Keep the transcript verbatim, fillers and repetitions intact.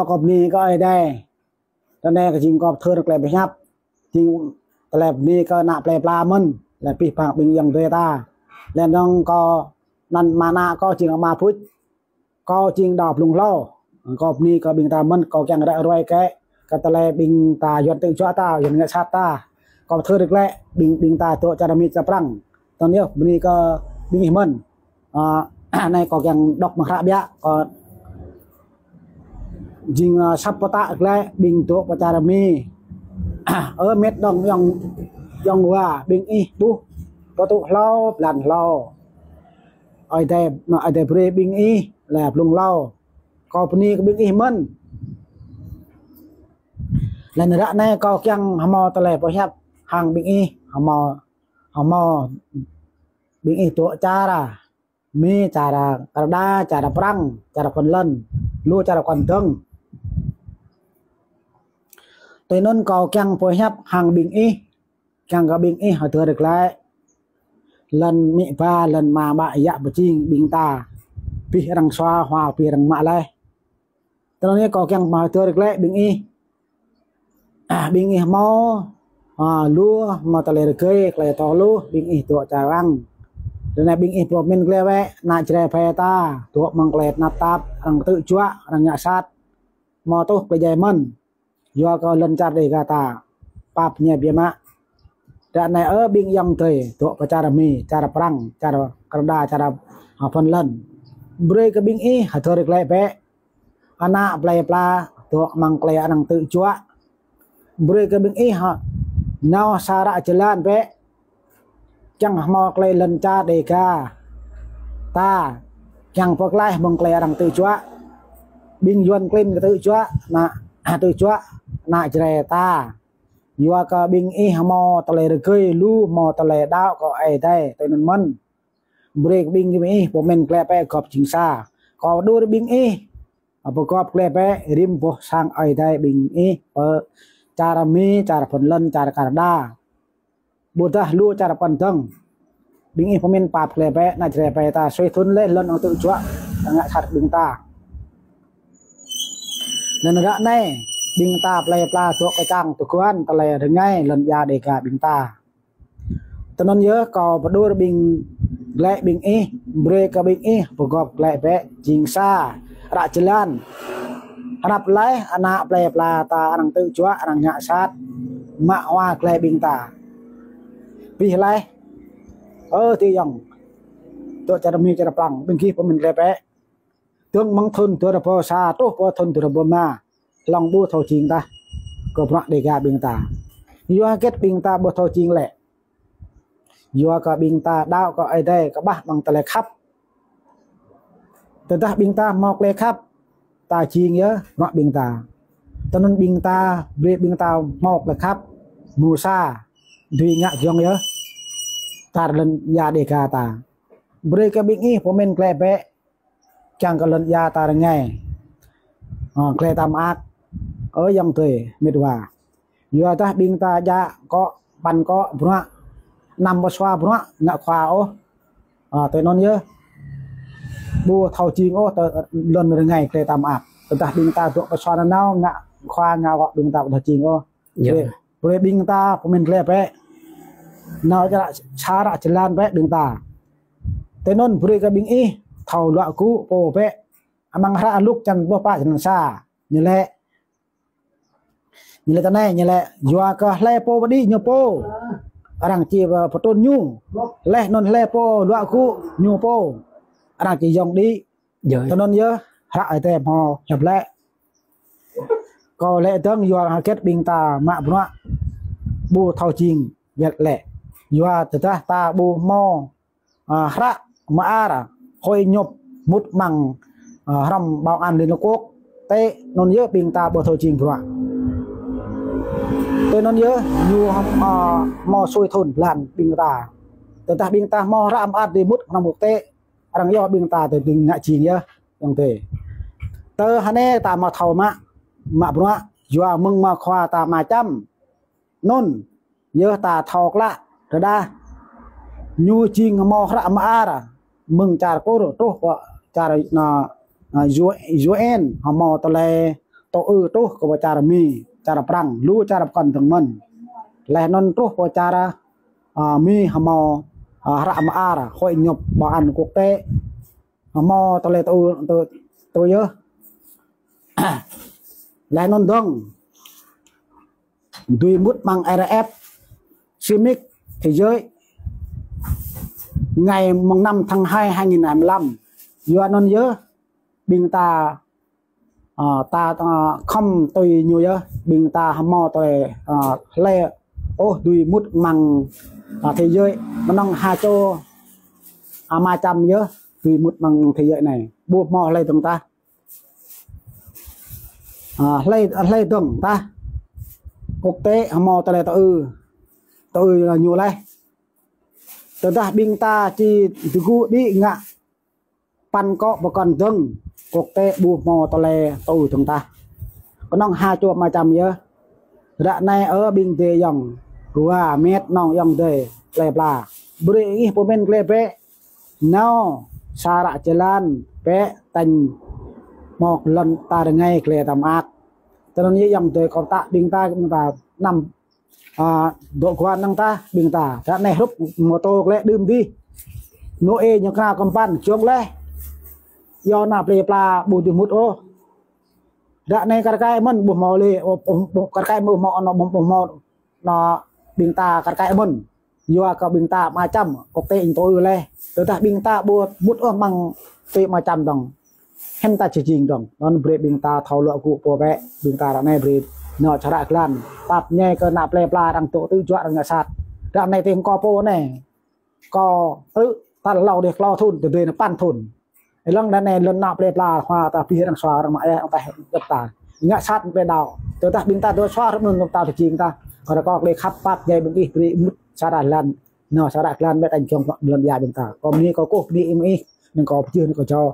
Kâo bơni kơ Ơi Adai. Tơ anai kâo jing kâo pơthâo glaĭ pơhiăp. Jing tơlơi bơni kơ ană plei pla mơ̆n. Lĕ pih pang ƀing ayŏng adơi ta. Lĕ anŭn kâo anăn mơ̆ng ană kâo jing ama Bŭč. Kâo jing đaŏ blung hlâo. Kâo bơni kơ ƀing ta mơ̆n, kâo kiăng ră ruai kơ, kơ tơlơi ƀing ta Yuan tơjuă ta, Yuan ngă sat ta. Kâo pơthâo glaĭ ƀing, ƀing ta dŏ čar Mi čar Prăng. Tơ anai yơh bơni kơ ƀing ih mơ̆n. Ơ, anai kâo kiăng đŏk mơ̆ng hră biă, kâo jing, ơ, săp pơtă glaĭ ƀing dŏ pơ čar Mi. Ơ, mĕt dŏng ayŏng, ayŏng wa, ƀing ih ƀuh pơtŭ hlâo, blan hlâo. Ơi Adai, anŭn Ơi Adai brơi ƀing ih lĕ blung hlâo. Kâo bơni kơ ƀing ih mơ̆n. Lĕ anŭn ră anai kâo kiăng hmâo tơlơi pơhiăp hăng ƀing ih, hmâo, hmâo ƀing ih dŏ čar Mi, čar Kanađa, čar Prăng, čar Phần Lan, lu čar kŏn dơ̆ng. Tui anŭn kâo kiăng pơhiăp hăng ƀing ih, kiăng kơ ƀing ih hơdơr glaĭ. Lŏn amĭ ba, lŏn ama ƀă yă pơjing ƀing ta. Pih arăng sua, hua pih arăng mă laih. Tơ anai kâo kiăng hmâo hơdơr glaĭ ƀing ih. Ƀing ih hmâo, ơ, lu hmâo tơlơi rơgơi, tơlơi tŏ lu, ƀing ih dŏ čar arăng. Tơ anai ƀing ih pơmĭn glaĭ wơ̆t, ană Jrai ƀing ta, dŏ amăng tơlơi tơnap tap, arăng tơjuă, arăng ngă sat. Hmâo tuh tơlơi djai mơ̆n. Yua kơ lŏn čar Dêga ta pap ñe biă mă. Ră anai ơ ƀing ayŏng adơi dŏ pơ čar Mi, čar Prăng, čar Kanađa, čar, ơ, Phần Lan. Brơi kơ ƀing ih hơdơr glaĭ bĕ. Ană plei pla dŏ amăng tơlơi arăng tơjuă. Brơi kơ ƀing ih hă, nao sa ră jơlan bĕ. Kiăng hmâo tơlơi lŏn čar Dêga ta, kiăng pơklaih mơ̆ng tơlơi arăng tơjuă. Ƀing Yuan klin kơ tơjuă, ană tơjuă, ană Jrai ta. Yua kơ ƀing ih hmâo tơlơi rơgơi lu, hmâo tơlơi đaŏ kơ Ơi Adai, tui anŭn mơ̆n. Brơi kơ ƀing ih pơmĭn glaĭ bĕ gŏp jing sa. Kâo pơđur ƀing ih pơgop glaĭ bĕ rĭm boh sang Ơi Adai ƀing ih pơ čar Mi, čar Phần Lan, čar Kanađa. Ƀôdah lu čar kŏn dơ̆ng. Ƀing ih pơmĭn pap glaĭ bĕ, ană Jrai ƀing ta sui thŭn laih lŏn arăng tơjuă, arăng ngă sat ƀing ta. Anŭn ră anai, ƀing ta plei pla dŏ kơčăng tơguan tơlơi rơngai lŏn ia Dêga ƀing ta. Tơ anŭn yơh kâo pơđur ƀing glaĭ ƀing ih, brơi kơ ƀing ih pơgop glaĭ bĕ jing sa, ră jơlan. Hrăp laih ană plei pla ta arăng tơjuă, arăng ngă sat, mă hua glaĭ ƀing ta. Pih laih, ơ adơi ayŏng, dŏ čar Mi čar Prăng, ƀing gih pơmĭn glaĭ bĕ. Dơ̆ng mơ̆ng thŭn dua rơbâo sa truh pơ thŭn dua rơbâo rơma, hlŏng ƀu thâo jing tah kơ bruă Dêga ƀing ta. Yua hơget ƀing ta ƀu thâo jing lĕ? Yua kơ ƀing ta đaŏ kơ Ơi Adai kơƀah amăng tơlơi khăp. Tơdah ƀing ta hmâo tơlơi khăp, ta jing yơh bruă ƀing ta. Tơ anŭn ƀing ta, brơi ƀing ta hmâo tơlơi khăp, mơ̆ng sa, dưi ngă giŏng yơh čar lŏn ia Dêga ta. Brơi kơ ƀing ih pơmĭn glaĭ bĕ, kiăng kơ lŏn ia ta rơngai. Ơ, glaĭ ta mơak. Ơ ayŏng adơi, mĕt wa. Yua dah ƀing ta djă akŏ, păn akŏ bruă, anăm pơsua bruă ngă khua ôh. Ơ, tui anŭn yơh. Ƀu thâo jing ôh, tơ lŏn rơngai glaĭ ta mơak. Tơdah ƀing ta dŏ pơsua nanao ngă khua ngă akŏ ƀing ta ƀu thâo jing ôh. Yơh. Brơi, brơi ƀing ta pơmĭn glaĭ bĕ. Nao čar sa ră jơlan bĕ ƀing ta. Tui anŭn brơi kơ ƀing ih thâo luă gŭ pô bĕ. Amăng hră Luk čăn pluh pă črăn sa. Ñu laĭ, ñu laĭ tui anai, ñu laĭ, yua kơ hlơi pô pơđĭ ñu pô, arăng či pơtrŭn ñu. Laih anŭn hlơi pô luă gŭ ñu pô, arăng či yŏng đĭ. Yơh. Tui anŭn yơh, hră Ơi Adai hmâo hiăp lĕ. Kâo laĭ dơ̆ng yua hơget ƀing ta mă bruă ƀu thâo jing, hơget lĕ. Yua tơdah ta ƀu hmâo, ơ, hră mơar, hội nhập mŭt amăng, ơ, hrŏm Bảo an Liên Hợp Quốc, tơ anŭn yơh ƀing ta ƀu thâo jing bruă. Tui anŭn yơh ñu, ơ, hmâo sui thŭn blan ƀing ta. Tơdah ƀing ta hmâo hră mơar dưi mŭt hrŏm quốc tế, arăng yua ƀing ta tơ ƀing ngă jing yơh, ayŏng adơi. Tơ hơnai ta mă thâo mă, mă bruă, yua mơ̆ng mă khua ta mă čăm. Anŭn yơh ta thâo klă, tơdah ñu jing hmâo hră mơar, mơ̆ng čar Kur truh pơ čar, ơ, ơ, U-, U N, hmâo tơlơi tơ ư truh kơ pơ čar Mi, čar Prăng, lu čar pơkŏn dơ̆ng mơ̆n. Laih anŭn truh pơ čar, a, Mi hơmâo, a, hră mơar, Hội nhập bảo an quốc tế. Hơmâo tơlơi tơ ư, tơ, tơ ư yơh. Laih anŭn dơ̆ng dưi mŭt amăng R F, Summit Thế giới, ngày mùng năm tháng hai hai nghìn hai mươi lăm. Yua anŭn yơh, ƀing ta, a, ta, a, khŏm tui ñu yơh, ƀing ta hơmâo tơlơi, a, hlơi ôh dưi mŭt amăng, a, thế giới, mơnơ̆ng ha čô, a, Ama Čăm yơh dưi mŭt amăng thế giới anai. Ƀu hơmâo hlơi dơ̆ng tah. A, hlơi, hlơi dơ̆ng tah. Quốc tế hơmâo tơlơi tơ ư, tơ ư ñu laih. Tơdah ƀing ta či tơgŭ đĭ ngă păn akŏ pơkŏn dơ̆ng, quốc tế ƀu hơmâo tơlơi tơ ư dơ̆ng tah. Kơnơ̆ng ha čô Ama Čăm yơh. Ră anai ơ ƀing adơi ayŏng, wa met nong ayŏng adơi, plơi pla, brơi ih pơmĭn gleh bĕ. Nao sa ră jơlan bĕ, tañ mơ̆ lŏn ta rơngai gleh ta mơak. Tơ anŭn yơh ayŏng adơi kâo pơtă ƀing ta, ƀing ta anăm, a, dŏ guan năng tah ƀing ta. Ră anai hrup mơtô gleh đưm dih. Nôê ñu kơnao kơmpăn jong laih. Yua ană plơi pla ƀu dưi mŭt ôh. Ră anai kar kaĭ mơ̆n ƀu hơmâo lĕ, ƀu, ƀu, ƀu, kar kaĭ ƀu hơmâo anŏ, ƀu, ƀu hơmâo anŏ ƀing ta kar kaĭ mơ̆n. Yua kơ ƀing ta Ama Čăm, quốc tế ñu tơ ư laih. Tơdah ƀing ta ƀu mŭt ôh amăng tui Ama Čăm dơ̆ng, hiư̆m ta či jing dơ̆ng. Anŭn brơi ƀing ta thâo luă gŭ pô bĕ, ƀing ta ră anai brơi nao čơră glan. Pap ñai kơ ană plơi pla arăng tŭ tŭ juă arăng ngă sat. Ră anai tơ̆ng kâo pô anai, kâo tŭ tal hlâo dêh klâo thŭn, tơdơi anai păn thŭn. Ih lăng ră anai lŏn ană plơi pla hua ta pih arăng sua arăng mă yah arăng taih djŏp ta. Ngă sat plơi đaŏ. Tơdah ƀing ta dŏ sua hrup anŭn ta tơjing ta. Kâo rơkâo tơlơi khăp pap ñai ƀing ih brơi mŭt sa ră glan. Nao sa ră glan bĕ tañ jong lŏn ia ƀing ta. Kâo bơni kâo kơkuh bơni ƀing ih, anŭn kâo pơjeh anŭn kâo jao.